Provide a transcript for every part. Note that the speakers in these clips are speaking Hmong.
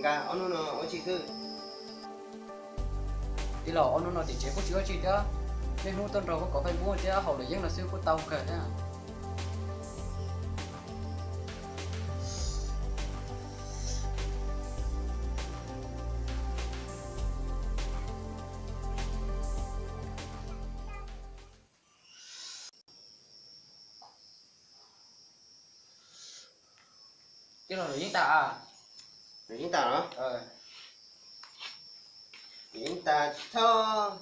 Nkag ob hnub no ua tsi xwb? Tij laug, ob hnub no tim tsev kuj tsis ua tsi thiab, niaj hnub tuaj nrog koj kov Facebook thiab haus luam yeeb no xwb kuj tau kawg thiab. Tij laug, luam yeeb tas. Luam yeeb tas los? Luam yeeb tas tsis txhob.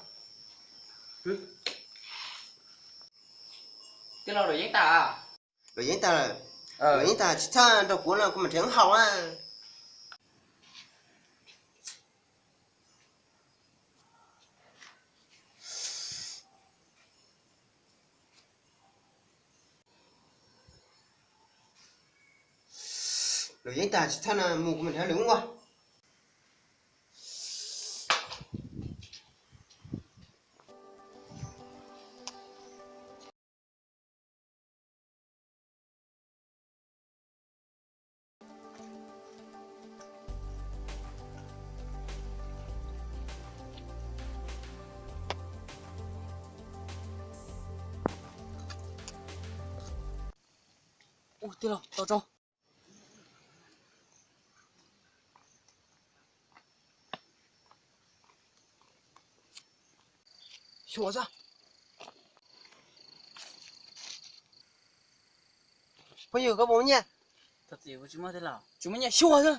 Tij laug, luam yeeb tas. Luam yeeb tas lawm. Luam yeeb tas tsis txhob nrog kuv no, kuv mam nrhiav haus na. Luam yeeb tas tsis txhob na, mus kuv mam nrhiav lwm ua. Ua, tij laug, tau tso. Xyuas xwb. Phooj ywg, koj puas muaj nyiaj? Tsis muaj nyiaj, xyuas xwb.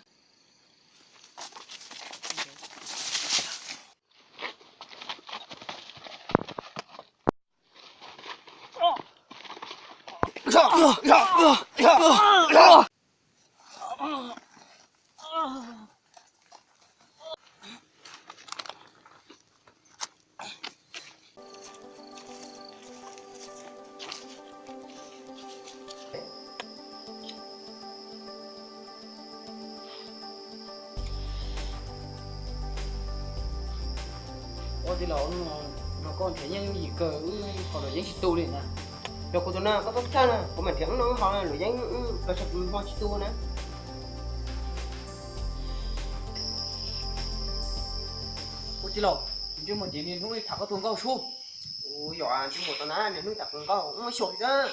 Ua tij laug, nrog koj nrhiav yeeb yooj yim kawg, wb haus luam yeeb tsis tu li na. Nrog kuv tus na, koj txhob txhawj na, kuv mam nrhiav wb noj wb haus, luam yeeb los tsis tu na. Ua tij laug, ntsej muag ces niaj hnub tham koj tus nkauj sub. Ua yog ntsej muag tau na, niaj hnub tham kuv nkauj, wb muab xyuas xwb.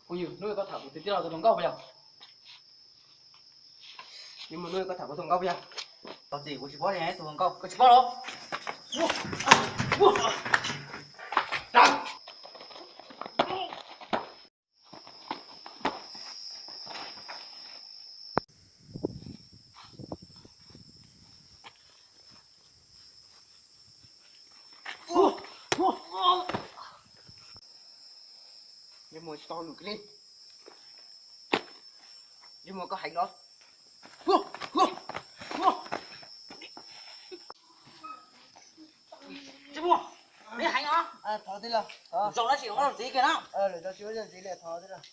Phooj ywg, hnub no koj tham kuv tus tij laug tus hluas nkauj puas yog? Hnub no koj tham kuv tus hluas nkauj puas yog? Tau txim, kuv tsis paub li tus hluas nkauj, koj tsis paub los? Ntsej muag tsis tau lus kiag li. Ntsej muag koj heev los? Ntsej muag, neb heev os. Thov tij laug, zoo dab tsi ua ntxiv kiag na. Lawv tsis ua ntxiv li, thov tij laug.